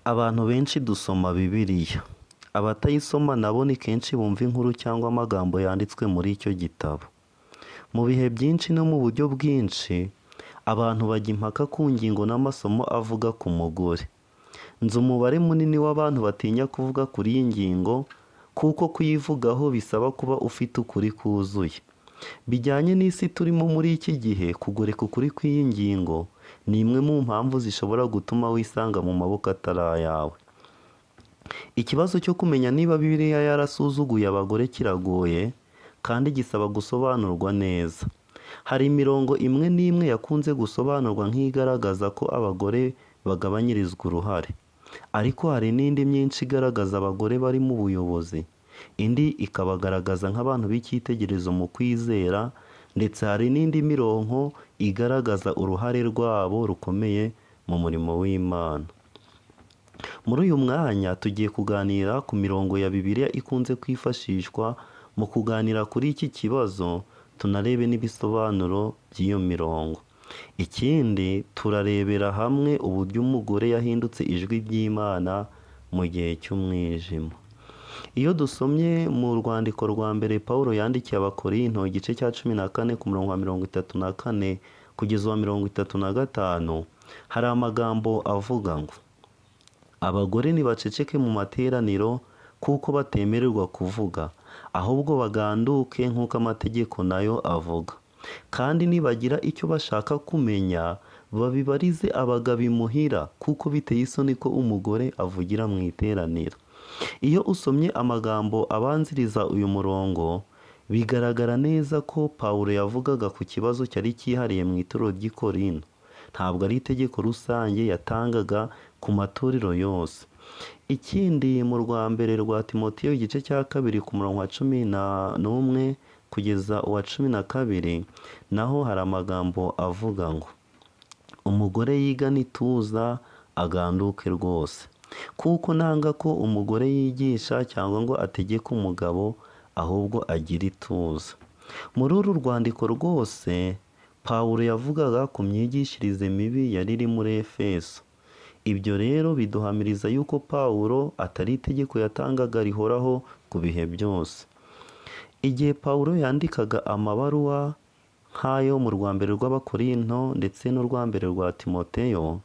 Abantu benshi dusoma Bibiliya. Abatayisoma nabo ni kenshi bumva inkuru cyangwa amagambo yanditswe muri icyo gitabo. Mu bihe byinshi no mu buryo bwinshi, abantu bajya impaka ku ngingo n'amasomo avuga ku mugore. Nzi umubare munini w'abantu batinya kuvuga kuri iyi ngingo kuko kuyivugaho bisaba kuba ufite ukuri kuzuye. Bijyanye n'isi turimo muri iki gihe, kugoreka ukuri kw'iyi ngingo ni imwe mu mpamvu zishobora gutuma wisanga mu maboko atari ayawe. Ikibazo cyo kumenya niba Bibiliya yarasuzuguye abagore kiragoye kandi gisaba gusobanurwa neza. Hari imirongo imwe n'imwe yakunze gusobanurwa nk'igaragaza ko abagore bagabanyirizwa uruhare. Ariko hari n'indi myinshi igaragaza abagore bari mu buyobozi, indi ikabagaragaza nk'abantu b'icyitegererezo mu kwizera, ndetse hari n'indi mirongo igaragaza uruhare rwabo rukomeye mu murimo w'Imana. Muri uyu mwanya tugiye kuganira ku mirongo ya Bibiliya ikunze kwifashishwa mu kuganira kuri iki kibazo, tunarebe n'ibisobanuro by'iyo mirongo. Ikindi turarebera hamwe uburyo umugore yahindutse ijwi ry'Imana mu gihe cy'umwijima. Iyo dusomye mu rwandiko rwa mbere Pawulo yandikiye Abakorinto igice cya 14 ku murongo wa 34 kugeza uwa 35, hari amagambo avuga ngo: "Abagore nibaceceke mu materaniro kuko batemererwa kuvuga, ahubwo baganduke nk'uko amategeko nayo avuga. Kandi nibagira icyo bashaka kumenya babibarize abagabo imuhira, kuko biteye isoni ko umugore avugira mu iteraniro." Iyo usomye amagambo abanziriza uyu murongo, bigaragara neza ko Pawulo yavugaga ku kibazo cyari cyihariye mu itorero ry'i Korinto. Ntabwo ari itegeko rusange yatangaga ku matorero yose. Ikindi mu rwa mbere rwa Timoteyo igice cya 2 ku murongo wa 11 kugeza uwa 12, naho hari amagambo avuga ngo: "Umugore yigane ituza aganduke rwose, kuko nanga ko umugore yigisha cyangwa ngo ategeke umugabo, ahubwo agira ituza." Muri uru rwandiko rwose, Pawulo yavugaga ku myigishirize mibi yari iri muri Efeso. Ibyo rero biduhamiriza yuko Pawulo atari itegeko yatangaga rihoraho ku bihe byose. Igihe Pawulo yandikaga amabaruwa nk'ayo mu rwa mbere rw'Abakorinto ndetse n'urwa mbere rwa Timoteyo,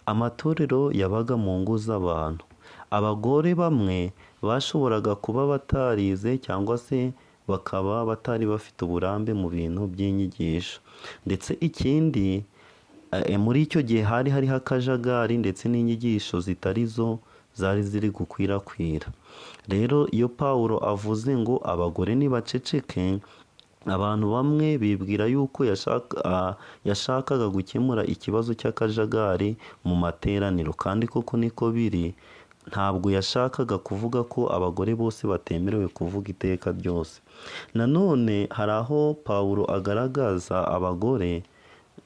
amatorero yabaga mu ngo z'abantu. Abagore bamwe bashoboraga kuba batarize cyangwa se bakaba batari bafite uburambe mu bintu by'inyigisho. Ndetse ikindi muri icyo gihe hari hariho akajagari ndetse n'inyigisho zitari zo zari ziri gukwirakwira. Rero iyo Pawulo avuze ngo abagore nibaceceke, abantu bamwe bibwira yuko yashakaga gukemura ikibazo cy'akajagari mu materaniro, kandi koko niko biri. Ntabwo yashakaga kuvuga ko abagore bose batemerewe kuvuga iteka ryose. Nanone hari aho Pawulo agaragaza abagore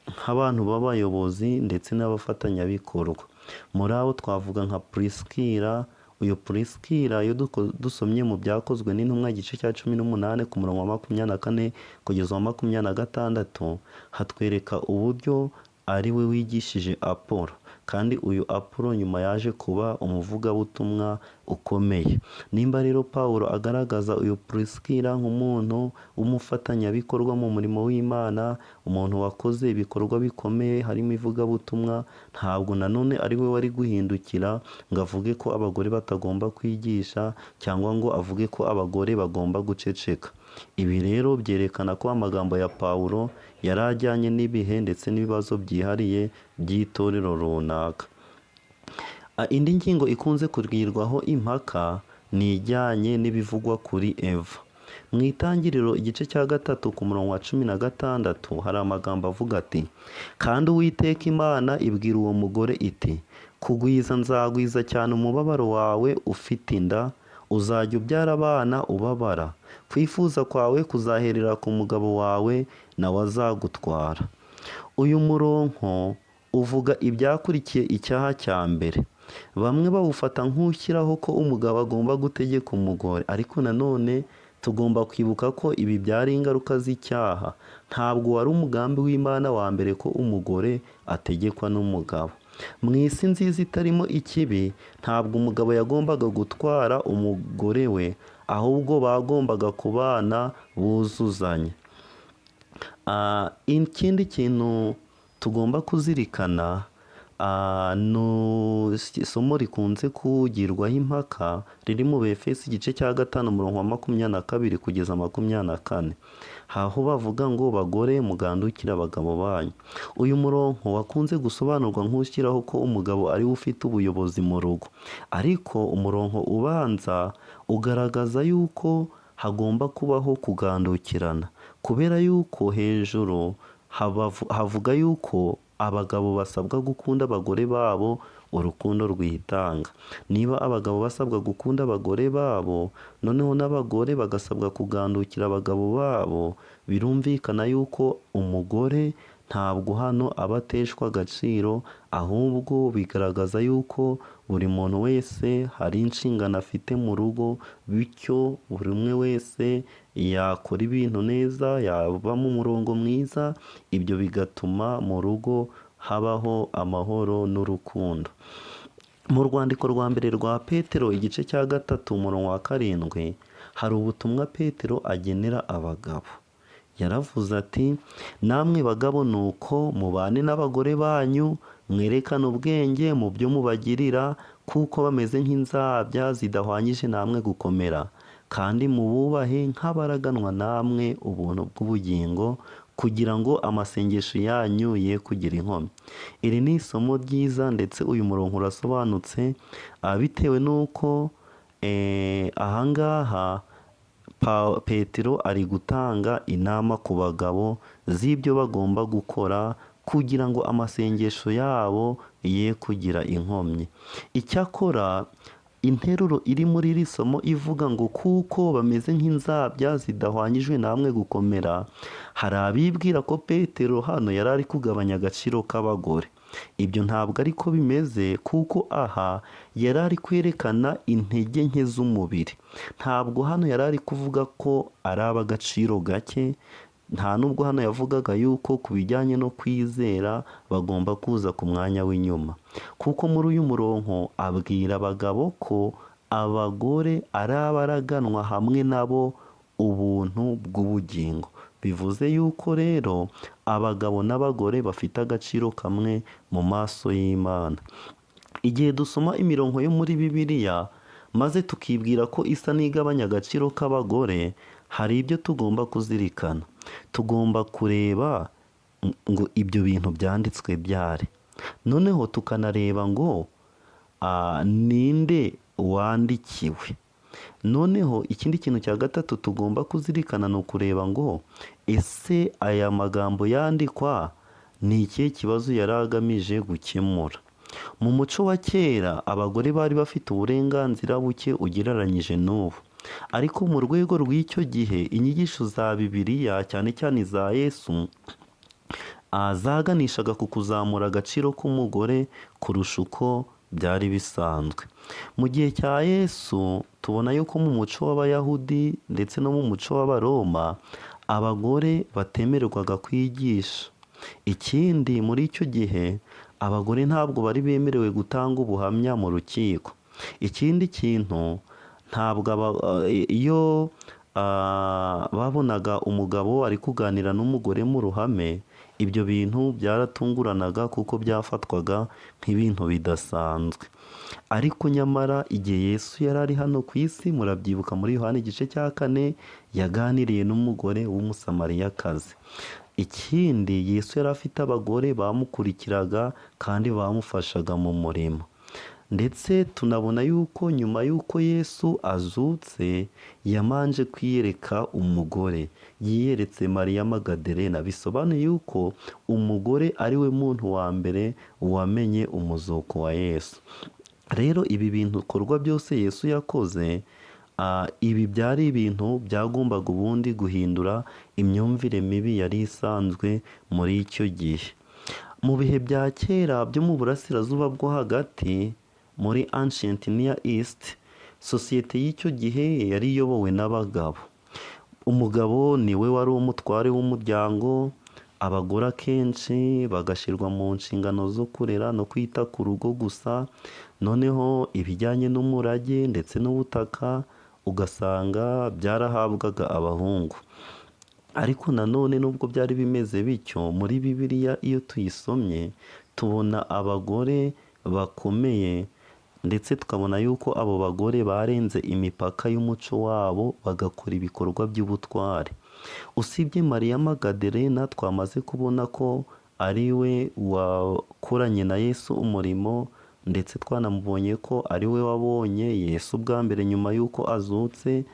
nk'abantu b'abayobozi ndetse n'abafatanyabikorwa. Muri abo twavuga nka Purisikira. Uyu Purisikira iyo dusomye mu Byakozwe n'Intumwa igice cya 18 ku murongo wa 24 kugeza uwa 26, hatwereka uburyo ari we wigishije Apolo. Kandi uyu Apolo nyuma yaje kuba umuvugabutumwa ukomeye. Nimba rero Pawulo agaragaza uyu Purisikira nk'umuntu w'umufatanyabikorwa mu murimo w'Imana, umuntu wakoze ibikorwa bikomeye harimo ivugabutumwa, ntabwo nanone ari we wari guhindukira ngo avuge ko abagore batagomba kwigisha cyangwa ngo avuge ko abagore bagomba guceceka. Ibi rero byerekana ko amagambo ya Pawulo yari ajyanye n'ibihe ndetse n'ibibazo byihariye by'itorero runaka. Indi ngingo ikunze kugirwaho impaka ni ijyanye n'ibivugwa kuri Eva. Mu Itangiriro igice cya 3 ku murongo wa 16 hari amagambo avuga ati: "Kandi Uwiteka Imana ibwira uwo mugore iti: Kugwiza nzagwiza cyane umubabaro wawe ufite inda, uzajya ubyara abana ubabara. Kwifuza kwawe kuzaherera ku mugabo wawe, nawe azagutwara." Uyu murongo uvuga ibyakurikiye icyaha cya mbere. Bamwe bawufata nk'ushyiraho ko umugabo agomba gutegeka umugore, ariko nanone tugomba kwibuka ko ibi byari ingaruka z'icyaha. Ntabwo wari umugambi w'Imana wa mbere ko umugore ategekwa n'umugabo. Mu isi nziza itarimo ikibi, ntabwo umugabo yagombaga gutwara umugore we, ahubwo bagombaga kubana buzuzanya. Ikindi kintu tugomba kuzirikana ni isomo rikunze kugirwaho impaka riri mu Befeso igice cya 5, umurongo wa 22 kugeza 24, aho bavuga ngo: "Bagore, mugandukire abagabo banyu." Uyu murongo wakunze gusobanurwa nk'ushyiraho ko umugabo ari we ufite ubuyobozi mu rugo, ariko umurongo ubanza ugaragaza yuko hagomba kubaho kugandukirana, kubera yuko hejuru havuga yuko abagabo basabwa gukunda abagore babo urukundo rwitanga. Niba abagabo basabwa gukunda abagore babo, noneho n'abagore bagasabwa kugandukira abagabo babo, birumvikana yuko umugore ntabwo hano aba ateshwa agaciro, ahubwo bigaragaza yuko buri muntu wese hari inshingano afite mu rugo, bityo buri umwe wese yakora ibintu neza, yaba mu murongo mwiza, ibyo bigatuma mu rugo habaho amahoro n'urukundo. Mu rwandiko rwa mbere rwa Petero igice cya 3, umurongo wa 7, hari ubutumwa Petero agenera abagabo. Yaravuze ati: "Namwe bagabo, ni uko mubane n'abagore banyu, mwerekane ubwenge mu byo mubagirira, kuko bameze nk'inzabya zidahwanyije namwe gukomera, kandi mububahe nk'abaraganwa namwe ubuntu bw'ubugingo, kugira ngo amasengesho yanyu ye kugira inkomyi." Iri ni isomo ryiza, ndetse uyu murongo urasobanutse bitewe n'uko ahangaha Petero ari gutanga inama ku bagabo z'ibyo bagomba gukora kugira ngo amasengesho yabo ye kugira inkomyi. Icyakora interuro iri muri iri somo ivuga ngo "kuko bameze nk'inzabya zidahwanyijwe namwe gukomera", hari abibwira ko Petero hano yari ari kugabanya agaciro k'abagore. Ibyo ntabwo ariko bimeze, kuko aha yari ari kwerekana intege nke z'umubiri. Ntabwo hano yari ari kuvuga ko ari ab'agaciro gake, nta nubwo hano yavugaga yuko ku bijyanye no kwizera bagomba kuza ku mwanya w'inyuma, kuko muri uyu murongo abwira abagabo ko abagore ari abaraganwa hamwe nabo ubuntu bw'ubugingo. Bivuze yuko rero abagabo n'abagore bafite agaciro kamwe mu maso y'Imana. Igihe dusoma imirongo yo muri Bibiliya maze tukibwira ko isa n'igabanya agaciro k'abagore, hari ibyo tugomba kuzirikana. Tugomba kureba ngo ibyo bintu byanditswe byari, noneho tukanareba ngo ninde wandikiwe. Noneho ikindi kintu cya gatatu tugomba kuzirikana ni ukureba ngo ese aya magambo yandikwa ni ikihe kibazo yari agamije gukemura. Mu muco wa kera, abagore bari bafite uburenganzira buke ugereranyije n'ubu, ariko mu rwego rw'icyo gihe, inyigisho za Bibiliya, cyane cyane iza Yesu, zaganishaga ku kuzamura agaciro k'umugore kurusha uko byari bisanzwe. Mu gihe cya Yesu, tubona yuko mu muco w'Abayahudi ndetse no mu muco w'Abaroma abagore batemererwaga kwigisha. Ikindi, muri icyo gihe abagore ntabwo bari bemerewe gutanga ubuhamya mu rukiko. Ikindi kintu, ntabwo iyo babonaga umugabo ari kuganira n'umugore mu ruhame, ibyo bintu byaratunguranaga kuko byafatwaga nk'ibintu bidasanzwe. Ariko nyamara igihe Yesu yari ari hano ku isi, murabyibuka muri Yohani igice cya 4, yaganiriye n'umugore w'Umusamariyakazi. Ikindi, Yesu yari afite abagore bamukurikiraga kandi bamufashaga mu murimo. Ndetse tunabona yuko nyuma y'uko Yesu azutse yamanje kwiyereka umugore, yiyeretse Mariya Magaderena. Bisobanuye yuko umugore ari we muntu wa mbere wamenye umuzuko wa Yesu. Rero ibi bintu bikorwa byose Yesu yakoze, ibi byari ibintu byagombaga ubundi guhindura imyumvire mibi yari isanzwe muri icyo gihe. Mu bihe bya kera byo mu Burasirazuba bwo Hagati, muri Ancient Near East, sosiyete y'icyo gihe yari iyobowe n'abagabo. Umugabo niwe wari umutware w'umuryango, Abagore akenshi bagashyirwa mu nshingano zo kurera no kwita ku rugo gusa, noneho ibijyanye n'umurage ndetse n'ubutaka ugasanga byarahabwaga abahungu. Ariko nanone nubwo byari bimeze bityo, muri Bibiliya iyo tuyisomye tubona abagore bakomeye ndetse tukabona yuko abo bagore barenze imipaka y'umuco wabo bagakora ibikorwa by'ubutwari. Usibye Mariya Magadelena twamaze kubona ko ari we wakoranye na Yesu umurimo, ndetse twanamubonye ko ari we wabonye Yesu bwa mbere nyuma y'uko azutse,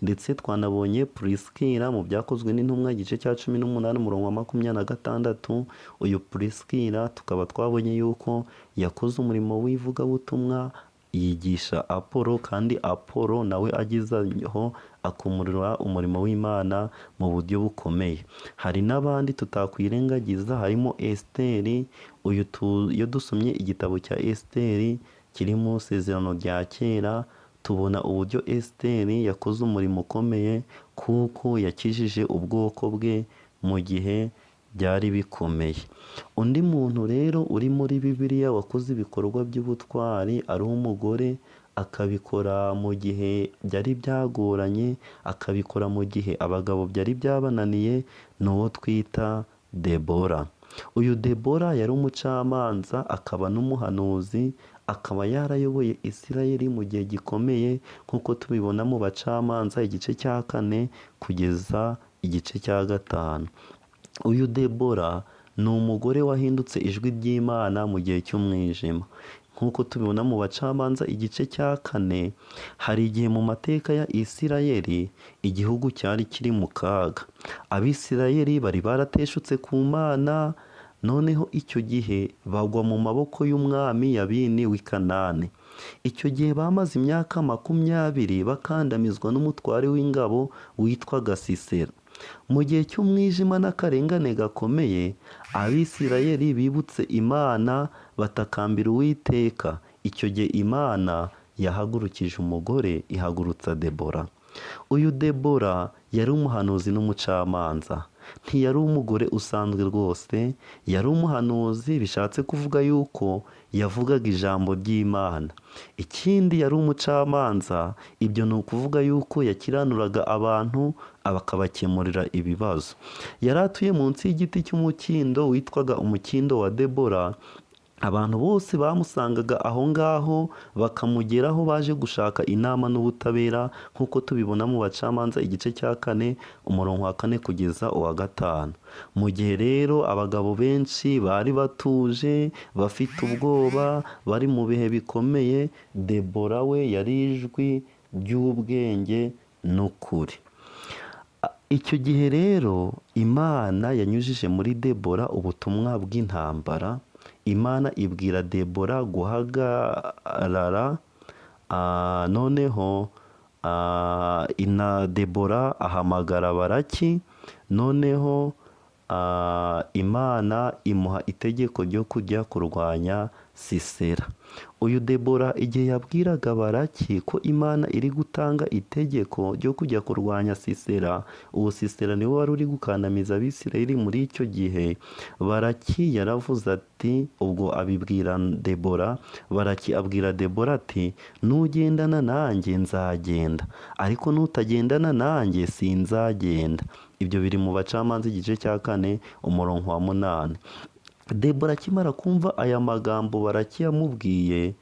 ndetse twanabonye Purisikira mu Byakozwe n'Intumwa igice cya 18 umurongo wa 26. Uyu Purisikira tukaba twabonye yuko yakoze umurimo w'ivugabutumwa yigisha Apolo, kandi Apolo nawe agezeho akumurira umurimo w'Imana mu buryo bukomeye. Hari n'abandi tutakwirengagiza harimo Esiteri. Uyu iyo dusomye igitabo cya Esiteri kiri mu Isezerano rya Kera, tubona uburyo Esiteri yakoze umurimo ukomeye kuko yakijije ubwoko bwe mu gihe byari bikomeye. Undi muntu rero uri muri Bibiliya wakoze ibikorwa by'ubutwari ari umugore, akabikora mu gihe byari byagoranye, akabikora mu gihe abagabo byari byabananiye, ni uwo twita Debora. Uyu Debora yari umucamanza akaba n'umuhanuzi, akaba yarayoboye Isirayeli mu gihe gikomeye nk'uko tubibona mu Bacamanza igice cya 4 kugeza igice cya 5. Uyu Debora ni umugore wahindutse ijwi ry'Imana mu gihe cy'umwijima. Nk'uko tubibona mu Bacamanza igice cya 4, hari igihe mu mateka ya Isirayeli igihugu cyari kiri mu kaga. Abisirayeli bari barateshutse ku Mana, noneho icyo gihe bagwa mu maboko y'umwami Yabini w'i Kanani. Icyo gihe bamaze imyaka 20 bakandamizwa n'umutware w'ingabo witwaga Sisera. Mu gihe cy'umwijima n'akarengane gakomeye, Abisirayeli bibutse Imana batakambira Uwiteka. Icyo gihe Imana yahagurukije umugore, ihagurutsa Debora. Uyu Debora yari umuhanuzi n'umucamanza. Ntiyari umugore usanzwe rwose, yari umuhanuzi, bishatse kuvuga yuko yavugaga ijambo ry'Imana. Ikindi yari umucamanza, ibyo ni ukuvuga yuko yakiranuraga abantu akabakemurira ibibazo. Yari atuye munsi y'igiti cy'umukindo witwaga umukindo wa Debora. Abantu bose bamusangaga aho ngaho bakamugeraho baje gushaka inama n'ubutabera, nk'uko tubibona mu Bacamanza igice cya 4 umurongo wa 4 kugeza uwa 5. Mu gihe rero abagabo benshi bari batuje bafite ubwoba bari mu bihe bikomeye, Debora we yari ijwi ry'ubwenge n'ukuri. Icyo gihe rero Imana yanyujije muri Debora ubutumwa bw'intambara. Imana ibwira Debora guhagarara, noneho Debora ahamagara Baraki, noneho Imana imuha itegeko ryo kujya kurwanya Sisera. Uyu Debora igihe yabwiraga Baraki ko Imana iri gutanga itegeko ryo kujya kurwanya Sisera, uwo Sisera niwe wari uri gukandamiza Abisirayeli muri icyo gihe, Baraki yaravuze ati, ubwo abibwira Debora, Baraki abwira Debora ati, nugendana nanjye nzagenda, ariko nutagendana nanjye sinzagenda. Ibyo biri mu Bacamanza igice cya 4 umurongo wa 8. Debora akimara kumva aya magambo Baraki yamubwiye,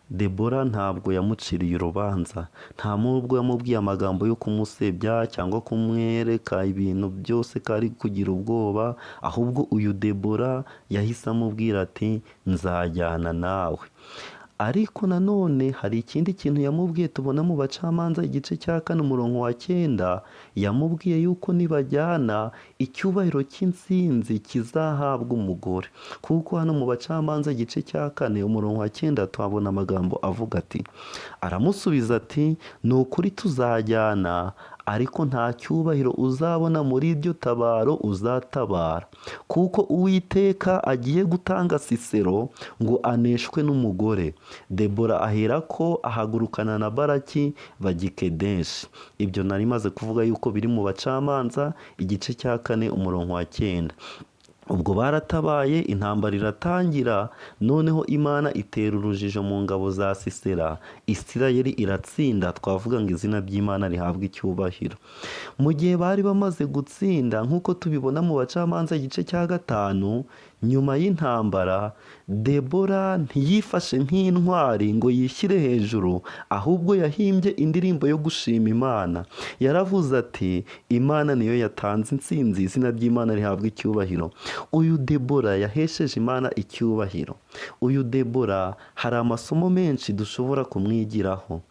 Debora ntabwo yamuciriye urubanza, nta nubwo yamubwiye amagambo yo kumusebya cyangwa kumwereka ibintu byose ko ari kugira ubwoba, ahubwo uyu Debora yahise amubwira ati nzajyana nawe. Ariko nanone hari ikindi kintu yamubwiye tubona mu Bacamanza igice cya 4 umurongo wa 9, yamubwiye yuko nibajyana icyubahiro cy'intsinzi kizahabwa umugore. Kuko hano mu Bacamanza igice cya 4 umurongo wa 9 tuhabona amagambo avuga ati, aramusubiza ati ni ukuri tuzajyana, ariko nta cyubahiro uzabona muri iryo tabaro uzatabara, kuko Uwiteka agiye gutanga Sisero ngo aneshwe n'umugore. Debora aherako ahagurukana na Baraki bajya i Kedeshi. Ibyo nari maze kuvuga yuko biri mu Bacamanza igice cya 4 umurongo wa 9. Ubwo baratabaye, intambara iratangira, noneho Imana itera urujijo mu ngabo za Sisera, Isirayeli iratsinda. Twavuga ngo izina ry'Imana rihabwe icyubahiro. Mu gihe bari bamaze gutsinda, nk'uko tubibona mu Bacamanza igice cya 5, nyuma y'intambara Debora ntiyifashe nk'intwari ngo yishyire hejuru, ahubwo yahimbye indirimbo yo gushima Imana. Yaravuze ati: "Imana niyo yatanze intsinzi, izina ry'Imana rihabwa icyubahiro." Uyu Debora yahesheje Imana icyubahiro. Uyu Debora hari amasomo menshi dushobora kumwigiraho.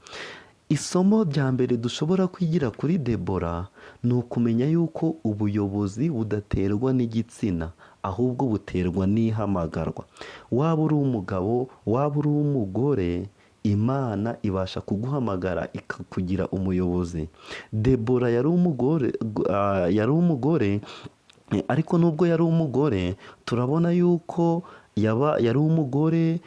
Isomo rya mbere dushobora kwigira kuri Debora ni ukumenya yuko ubuyobozi budaterwa n'igitsina, ahubwo buterwa n'ihamagarwa. Waba uri umugabo, waba uri umugore, Imana ibasha kuguhamagara ikakugira umuyobozi. Debora yari umugore, yari umugore, ariko nubwo yari umugore, turabona yuko yaba yari umugore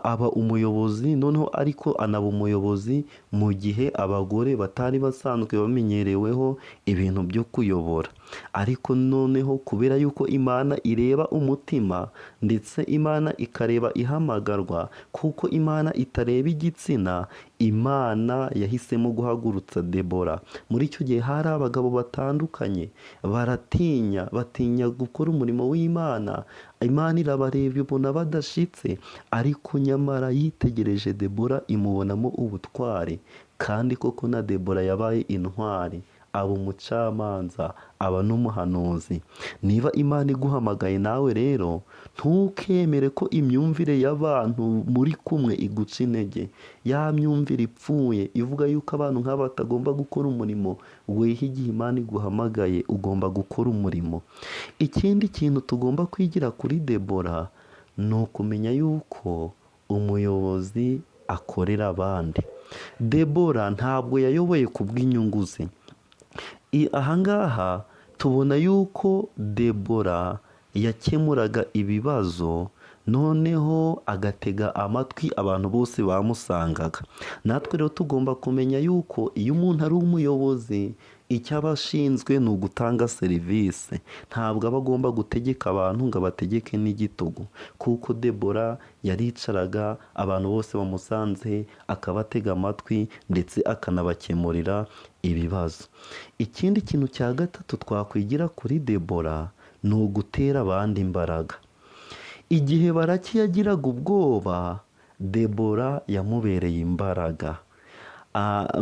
aba umuyobozi, noneho ariko anaba umuyobozi mu gihe abagore batari basanzwe bamenyereweho ibintu byo kuyobora. Ariko noneho kubera yuko Imana ireba umutima, ndetse Imana ikareba ihamagarwa, kuko Imana itareba igitsina, Imana yahisemo guhagurutsa Debora. Muri icyo gihe hari abagabo batandukanye baratinya, batinya gukora umurimo w'Imana. Imana irabareba ibona badashitse, ariko nyamara yitegereje Debora imubonamo ubutwari. Kandi koko na Debora yabaye intwari, aba umucamanza, aba n'umuhanuzi. Niba Imana iguhamagaye nawe rero, ntukemere ko imyumvire y'abantu muri kumwe iguca intege. Ya myumvire ipfuye ivuga yuko abantu nk'aba batagomba gukora umurimo, weho igihe Imana iguhamagaye ugomba gukora umurimo. Ikindi kintu tugomba kwigira kuri Debora ni ukumenya yuko umuyobozi akorera abandi. Debora ntabwo yayoboye ku bw'inyungu ze. Ahangaha tubona yuko Debora yakemuraga ibibazo, noneho agatega amatwi abantu bose bamusangaga. Natwe rero tugomba kumenya yuko iyo umuntu ari umuyobozi, icyo aba ashinzwe ni ugutanga serivisi. Ntabwo aba agomba gutegeka abantu ngo abategeke n'igitugu, kuko Debora yaricaraga, abantu bose bamusanze akabatega amatwi, ndetse akanabakemurira ibibazo. Ikindi kintu cya gatatu twakwigira kuri Debora ni ugutera abandi imbaraga. Igihe Baraki yagiraga ubwoba, Debora yamubereye imbaraga.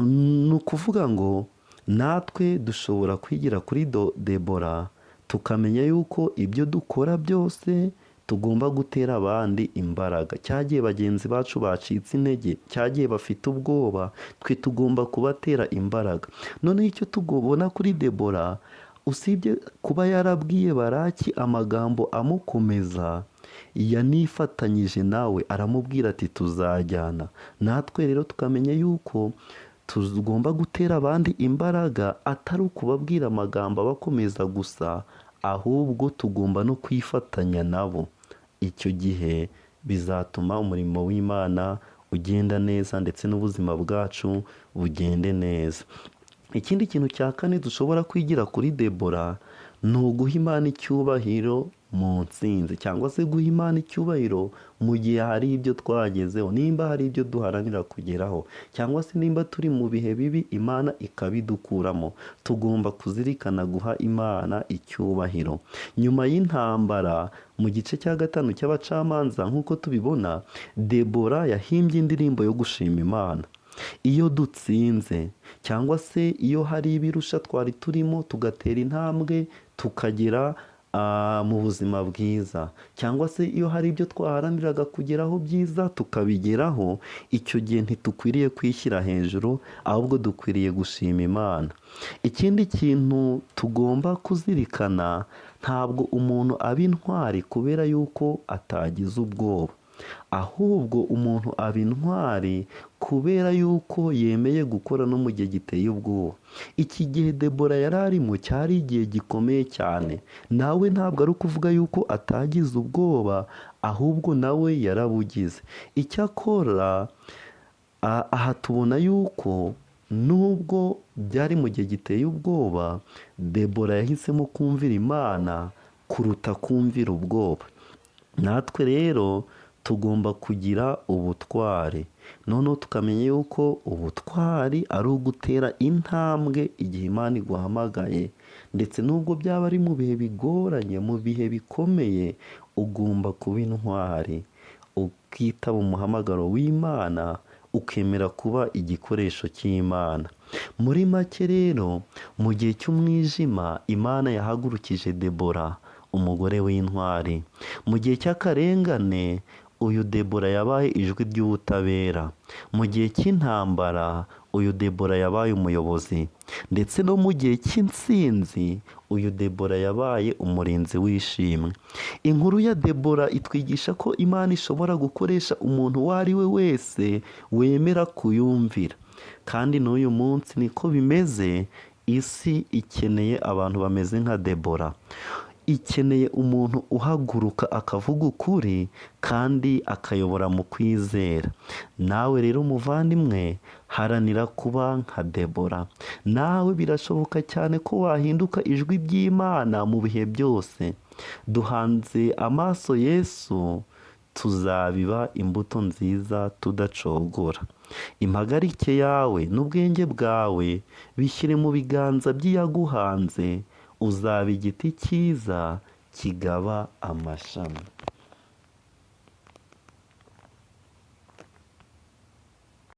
Ni ukuvuga ngo natwe dushobora kwigira kuri Debora, tukamenya yuko ibyo dukora byose tugomba gutera abandi imbaraga. Cya gihe bagenzi bacu bacitse intege, cya gihe bafite ubwoba, twe tugomba kubatera imbaraga. Noneho icyo tubona kuri Debora, usibye kuba yarabwiye Baraki amagambo amukomeza, yanifatanyije nawe aramubwira ati: "Tuzajyana." Natwe rero tukamenya yuko tugomba gutera abandi imbaraga, atari ukubabwira amagambo abakomeza gusa, ahubwo tugomba no kwifatanya nabo. Icyo gihe bizatuma umurimo w'Imana ugenda neza, ndetse n'ubuzima bwacu bugende neza. Ikindi kintu cya kane dushobora kwigira kuri Debora ni uguha Imana icyubahiro mu ntsinzi, cyangwa se guha Imana icyubahiro mu gihe hari ibyo twagezeho, nimba hari ibyo duharanira kugeraho, cyangwa se nimba turi mu bihe bibi Imana ikabidukuramo, tugomba kuzirikana guha Imana icyubahiro. Nyuma y'intambara, mu gice cya 5 cy'Abacamanza, nk'uko tubibona, Debora yahimbye indirimbo yo gushima Imana. Iyo dutsinze, cyangwa se iyo hari ibirusha twari turimo tugatera intambwe tukagera mu buzima bwiza, cyangwa se iyo hari ibyo twaharaniraga kugeraho byiza tukabigeraho, icyo gihe ntidukwiriye kwishyira hejuru, ahubwo dukwiriye gushima Imana. Ikindi kintu tugomba kuzirikana, ntabwo umuntu aba intwari kubera yuko atagize ubwoba, ahubwo umuntu aba intwari kubera yuko yemeye gukora no mu gihe giteye ubwoba. Iki gihe Debora yari arimo cyari igihe gikomeye cyane. Nawe ntabwo ari ukuvuga yuko atagize ubwoba, ahubwo nawe yarabugize. Icyakora aha tubona yuko nubwo byari mu gihe giteye ubwoba, Debora yahisemo kumvira Imana. kuruta kumvira ubwoba. Natwe rero tugomba kugira ubutwari, noneho tukamenya yuko ubutwari ari ugutera intambwe igihe Imana iguhamagaye, ndetse n'ubwo byaba ari mu bihe bigoranye, mu bihe bikomeye, ugomba kuba intwari, ukitaba umuhamagaro w'Imana, ukemera kuba igikoresho cy'Imana. Muri make rero, mu gihe cy'umwijima Imana yahagurukije Debora, umugore w'intwari. Mu gihe cy'akarengane, uyu Debora yabaye ijwi ry'ubutabera. Mu gihe cy'intambara, uyu Debora yabaye umuyobozi. Ndetse no mu gihe cy'intsinzi, uyu Debora yabaye umurinzi w'ishimwe. Inkuru ya Debora itwigisha ko Imana ishobora gukoresha umuntu uwo ari we wese wemera kuyumvira. Kandi n'uyu munsi niko bimeze, isi ikeneye abantu bameze nka Debora. Ikeneye umuntu uhaguruka akavuga ukuri kandi akayobora mu kwizera. Nawe rero muvandimwe, haranira kuba nka Debora. Nawe birashoboka cyane ko wahinduka ijwi ry'Imana mu bihe byose. Duhanze amaso Yesu, tuzabiba imbuto nziza tudacogora. Impagarike yawe n'ubwenge bwawe bishyire mu biganza by'iyaguhanze, uzaba igiti cyiza kigaba amashami.